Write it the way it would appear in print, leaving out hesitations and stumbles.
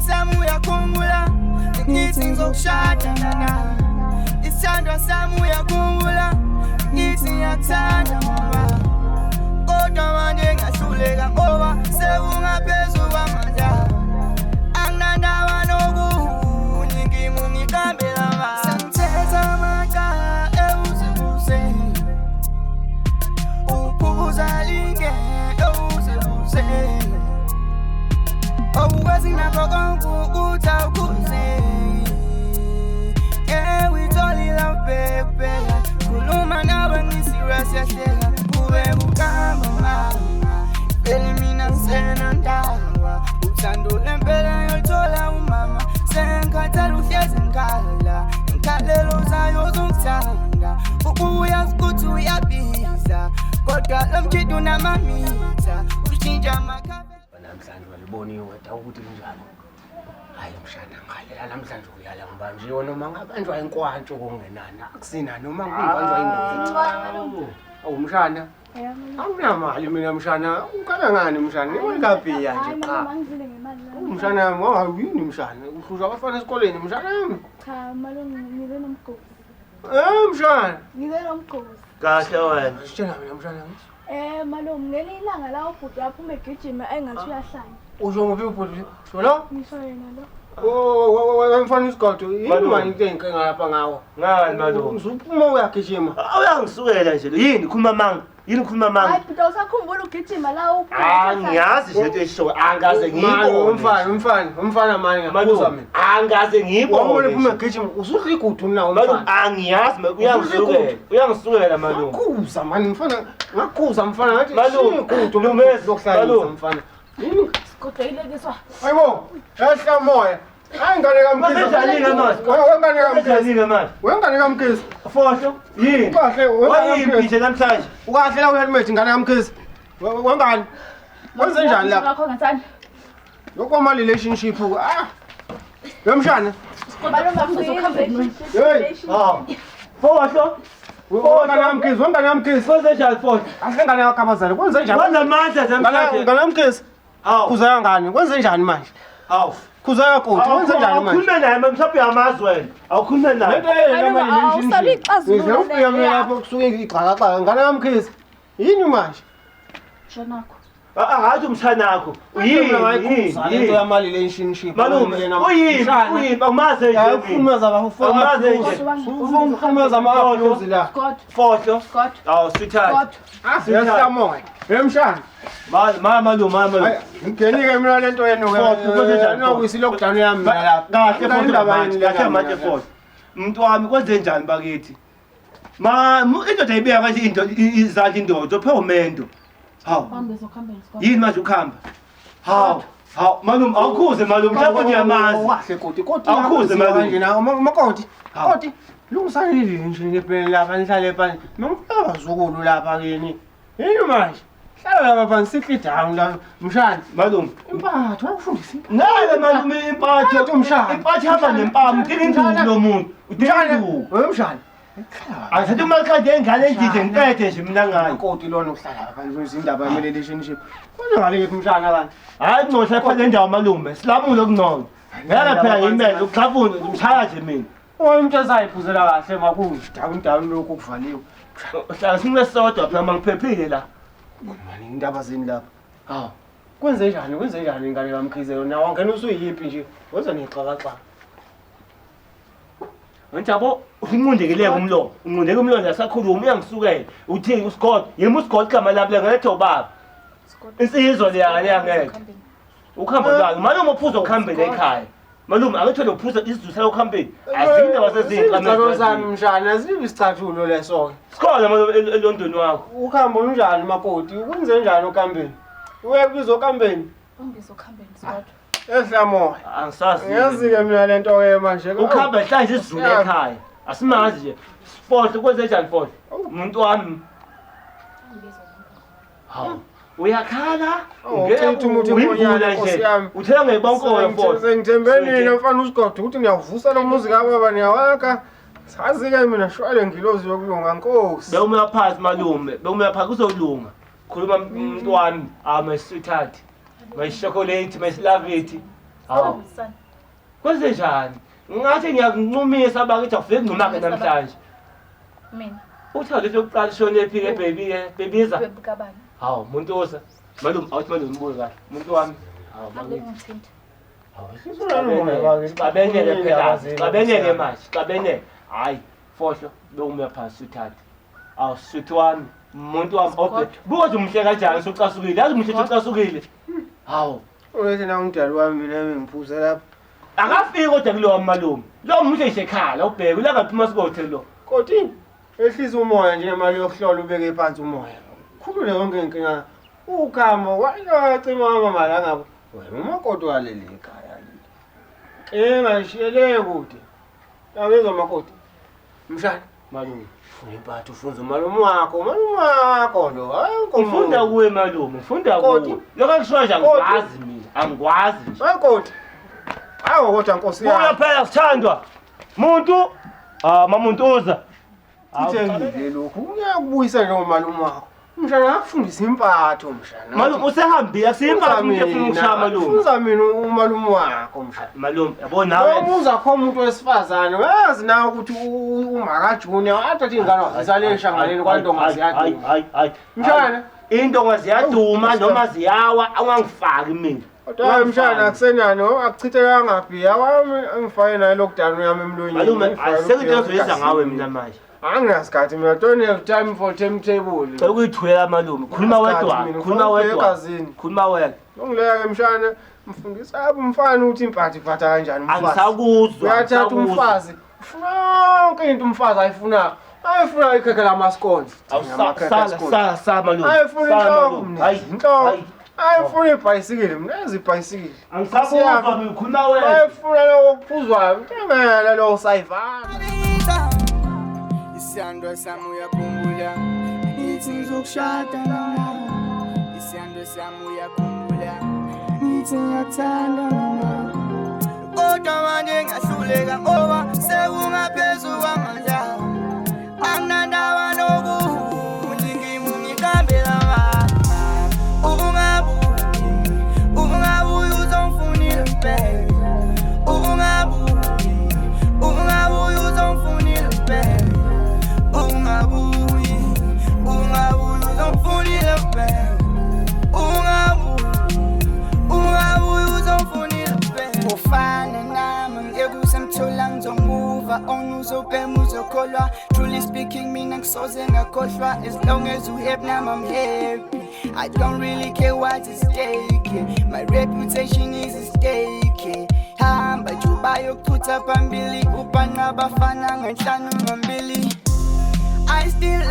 Sami uyakhumbula ngithi ngizokushada nana. Isithandwa sami uyakhumbula ngithi ngiyakuthanda mama. Kodwa manje ngahluleka ngoba sekungaphezu kwamandla. Anginandaba nokunye ngimungiqambela amanga. Sengithetha amacala ewuzibuse. Uphuza linge ewuzibuse. Awukwazi nakho konke ukuthi awukhuzeki. Ewe itholile ubhekubheka. Khuluma nawe ngi-serious yahleka. Kube kuqamba amanga. Vele mina ngisenandaba. Uthando lempela ngiyolithola umama. Sengikhathala uhlezi ngikhala. Inkhalelo zayo zongithanda. Uyazi ukuthi uyabiza. Kodwa lo mjito unamamitha. Ushintsha amakhabe. Namhlanje waliboniwe ukuthi kunjani. Hayi mshana, ngikhalela namhlanje uyala ngibanjiwe noma ngabanjwa inkwantsho kungenani. Akusina noma ngibanjwa ingozi. Awu mshana, awunamali mina mshana, ukhala ngani mshana? Imali kabhiya nje qha. Angizile ngemali la. Mshana wami, wawuyini mshana? Uhlushwa abafana esikoleni mshana wami. Cha malume, ngize nomgosi. Eh mshana. Ngize nomgosi. Kahle wena. Sitshela mina mshana. Malume, ngelinye ilanga la ubhuti waphuma egijima engathi uyahlanya. Usho nguphi ubhuti? Sho lo? Ngisho yena lo. Oh, mfana isigodo. Yini Malume. manje into eyinkinga lapha ngawo? Ngani malume? Usuphuma uyagijima. Uyangisukela nje lo. Yini khuluma manga? Yini khuluma manga? Hayi bhuti, awusakhumbula ugijima la uphuma. Angiyazi nje into eshoyo. Angaze Mani, ngiyibone. umfana, umfana, umfana mani ngiyakuzwa Malume, mina. angaze Wawubona ngiyibone. ephuma egijima, usudla igudu nawo Malume, mfana. angiyazi uyangisukela. Uyangisukela malume. Ngakhuza mani mfana, ngakhuza mfana ngathi Malume, shiya igudu Lume, lokuhlalisa malume. mfana. Yini? Sigodlekilekiswa. Hayibo, yehla moya. Hayi ngane kaMkhize. Kwenzenjani-ke manje? Wengane kaMkhize. Kwenzenjani-ke manje? Wengane kaMkhize. Fohlo, yini? Ukahle, wengane Wayimpi kaMkhize. nje namhlanje? Ukahle la uhelmet ngane kaMkhize. Wengane. Wenze njani lapha? Ngakho ngathani. Lokho ama relationship ah. Yemshana. Malume akuzokuhamba. Hey, Hawu. Fohlo, wengane kaMkhize, wengane kaMkhize. kwenzenjani Fohlo? Kahle ngane yakabazali, kwenze njani? Kwanamandla namhlanje. Ngane kaMkhize. Hawu. Khuza kangani? Kwenze njani manje? Hawu. Khuza kakoti, kwenze njani manje? Awukhulume naye manje, mhlawumbe uyamazi wena. Awukhulume naye. Malume, awusalixazulula Ngizofika mina lapho kusuke igxakaxaka ngane kaMkhize. Yini manje? Mshanakho. Hayi umshanakho. Uyini? Ngayikhuza lento Yini? yama relationship. Malume, uyini? Uyini? Awumazi nje. Uyakhuluma abafana. Awumazi nje. Ukhuluma ama-abuse la. Scott. Fohlo. Scott. Hawu sweetheart. Scott. Yehla moya. Yemshana. Ma ma malume, ma malume. Ngingenike mina lento yenu ke. Fohlo, kwenze njani, Fohlo? Nokuyisi lockdown yami mina lapha. Kahle Fohlo Indaba manje, yini lena kahle manje mina? Fohlo. Umuntu wami kwenze njani bakithi? Ma indoda ayibeka kanje into izandla indoda uphe umendo. Hawu. Bambe sokuhambeni Scott. Yini manje ukuhamba? Hawu. Hawu malume awukhuze malume mhlawumbe uyamazi. Kahle koti, koti. Awukhuze, malume. Kanje na makoti. Hawu. Koti. Lungisani nje nje lapha nihlale phansi. Mangifika abazukulu lapha kini. Yini manje? Hlala lapha phansi sit down la mshana. Malume. Impatho wakufundisa impatho. Ngeke malume impatho. Impatho, mshana. Impatho ihamba nempama, udinga induku lo muntu. Udinga Mshana, induku. we mshana. Hlala Athathe umakhadi engane endide ngiqede nje mina ngayo. Makoti lona uhlala lapha phansi indaba yami relationship. Kodwa ngale ngithi mshana bani? Hayi ngcono phela le ndawo malume. Silamule okungcono. Ngeke phela ngimele ukuxhafuna ngimshaya nje mina. Umuntu esayiphuzela kahle makunje down down lokhu kuvaliwe. Hlala sinqe sodwa phela mangiphephile la. Mani indaba zini lapha? Hawu. Kwenze njani? Kwenze njani ingane kaMkhize yona? Wangena usuyimpi nje. Wenza nexakaxaka. Njabo unqundekile umlomo. Unqundeke umlomo asakhuluma uyangisukela. Uthini uScott? Yimi uScott igama lami lengalethe ubaba. Scott. Insizwa leya leya ngeke. Ukuhamba lwayo. Malume uphuza ukuhambela ekhaya. Malume angithole uphuza isizulu sakuhambeni. Azindaba Isicathulo sami sezinqamezwe. mshana, asibi isicathulo leso. Sikhona malume eLondon wakho. Ukuhamba unjani makoti? Kwenze njani okambeni? Uyakubiza okambeni? Bambe sokuhambeni Scott. Ehla moya. Angisazi. Ngiyazi-ke mina lento ke manje. Ukuhamba hlanje isizulu ekhaya. Asimazi nje. Sport kwenze njani sport? Umuntu wami. Hawu. Uyakhala? Oh, uchitha umuthi Uyimvula enkonyane, Nkosi nje. yami. Uthela ngebankolo sport. Sengithembe nina mfana usigodo ukuthi niyavusa lo muzi kababa niyawakha. Sazi-ke mina shwale ngilozi yokulunga nkosi. Bewume phansi malume, bewume phansi kuzolunga. Khuluma mntwami, ah my sweetheart. My chocolate, my love it. Hawu. Kwenze njani? Ngathi ngiyakuncumisa bakithi awufiki ncuma-ke namhlanje. Mina. Uthando lethu lokuqala shone phi ke baby ke bebiza. Baby kabani? Hawu muntu osa. Malume awuthi malume ngibuke kahle. Muntu wami. Hawu Ake bakithi. ngithinte. Hawu xabeneke phela. Xabeneke manje. Xabeneke. Hayi fohlo bewume phansi uthathe. Awu sweet wami. Muntu wami obe. Buka nje umuhle kanjani usucasukile. Yazi umuhle usucasukile. Hawu. Ulethe na umdali wami mina ngiphuza lapha. Akafiki kodwa kulowa malume. Lo muhle nje ekhala ubheke ulangaphi masikothe lo. Koti ehlisa umoya nje imali yokuhlola ubeke phansi umoya. Khulule yonke inkinga. Ukhamba wacima mama la ngabo. Wena umakoti waleli ekhaya leli. Inkinga ishiyele kude. Yabizwa makoti. Mshana Malume. funa impatho ufunza umalume wakho, umalume wakho lo. Hayi inkomo. Ngifunda kuwe malume, ngifunda Koti. kuwe. Lokho engishoyo nje Koti. angikwazi mina, angikwazi nje. Hayi koti. Hayi kodwa nkosi Buya yami. phela sithandwa. Muntu, ah mamuntu uza. Sithengile lokhu. Ngiyakubuyisa nje umalume wakho. Mshana akufundisa impatho mshana. Malume usehambile, asimpatho umuntu efuna ukushaya malume. Funza mina umalume wakho mshana. Malume, yabo nawe. Noma uzakho umuntu wesifazane uyazi nawe ukuthi umaka Junior athathe ingane wazisale eshangaleni kwantonga ziyaduma. Hayi, hayi. Mshana. Intonga ziyaduma noma ziyawa, awangifaki mina. Kodwa hayi mshana akusenani akuchithelanga phi awami angifake naye lockdown yami emlonyeni. Malume, Ngifake ayisekho into lockdown engizoyenza egazini. ngawe mina manje. Anginasikhathi mina don't have time for timetable. Cela ukuyithulela malume. Khuluma Anginasikhathi wedwa, mina, khuluma ngifuna ukubheka wedwa. egazini. Khuluma wedwa. Ungileka ke mshana mfundisa apho umfana ukuthi impatha iphatha kanjani umfazi. Angisakuzwa. Uyathatha angisakuzwa. umfazi ufuna yonke into umfazi ayifunayo. Ayifuna ikhekhe lamaskons. Awu, sala sala sala malume. Ayifuna Sala, inhloko malume. mina. Hayi, Inhloko. hayi. Ayifuna ibhayisikili mina ezi ibhayisikili. Angisakuzwa mina khuluma wedwa. Ayifuna lokho okuphuzwayo. Ngeke lo sayivana. Isiyandwa sami uyakhumbula ngithi ngizokushada mama Isiyandwa sami uyakhumbula ngithi ngiyakuthanda mama Kodwa manje ngahluleka ngoba sekungaphezu kwamandla Anginandaba nokunye ngimungiqambela mama Ukungabuyi, ukungabuyi uzongifunile impela Ukungabuyi, ukungabuyi uzongifunile impela Ungabuyi, ungabuyi uzongifunile impela Ungabuyi, ungabuyi uzongifunile impela Ufana nami ngeke usemthola ngizomuva on uzobhema uzokholwa Truly speaking mina ngisoze ngakhohlwa as long as you happy now I'm happy I don't really care what is stake My reputation is at stake Hamba juba yokuchutha phambili ubhanqa abafana ngenhlanu ngambili I still